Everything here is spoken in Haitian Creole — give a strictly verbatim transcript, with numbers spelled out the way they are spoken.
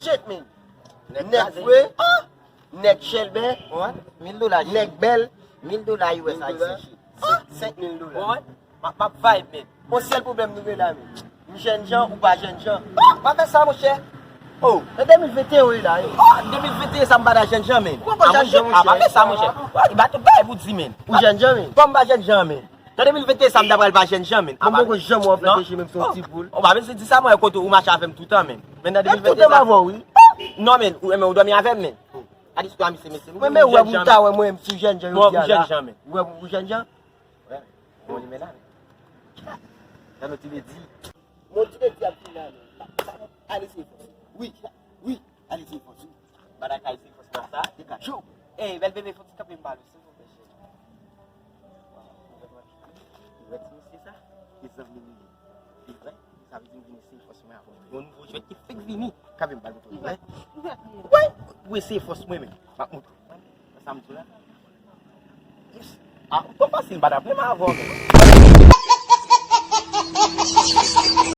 Shit, man. Nèg fre. Nèg chèlbè. Mil dola. Nèg bèl. Mil dola U S a isit. Senk mil dola. M ap vibe, men. Yon sèl pwoblèm nou gen la, men. M jènjan ou pa jènjan. Pa fè sa, monchè. Oh, nan de mil venteyen wi la, wi. Oh, de mil venteyen sa m pa ta jènjan, men. Kòman pa jènjan, monchè? A, pa fè sa, monchè. Ou pa tout bagay pou di, men. Ou jènjan, men. Kòman pa jènjan, men? Nan de mil venteyen sa m ta pral pa jènjan, men. Mwen poko janm wè w fè peche, menm si yon ti poul. Ou pa bezwen di sa, mwen, kote ou mache avè m toutan, men. Men nan de mil venteyen sa. Non, men, ou, men ou dòmi avè m, men. Gade istwa misye, mesye. Mwen, men, ou wè pou m ta wè mwen, m sou jènjan, yo di a la. Ou jènjan, men. Ou wè pou jènjan? Bon, li men la, men. Nan nou ti ledi. Mon ti ledi ap vin la, men. Ale se fòs. Wi, wi, ale se fòs, wi. Badakay se fòs nan sa. Degaj ou. Ey, bèl bebe, fò ti kanpe m ba l, silvouplè, cheri. Ou wè ti mesye sa? Ki zanmi li ye. Li vre? Sa vle di m vin eseye fòs mwen avè w. Yon nouvo jwèt ki fèk vini. Kanpe m ba l moutre w, wi. Wi, ou eseye fòs mwen, men. M ap moutre w. Sa m di w la? Yes. Ah, twò fasil, madam. Menm avè w menm.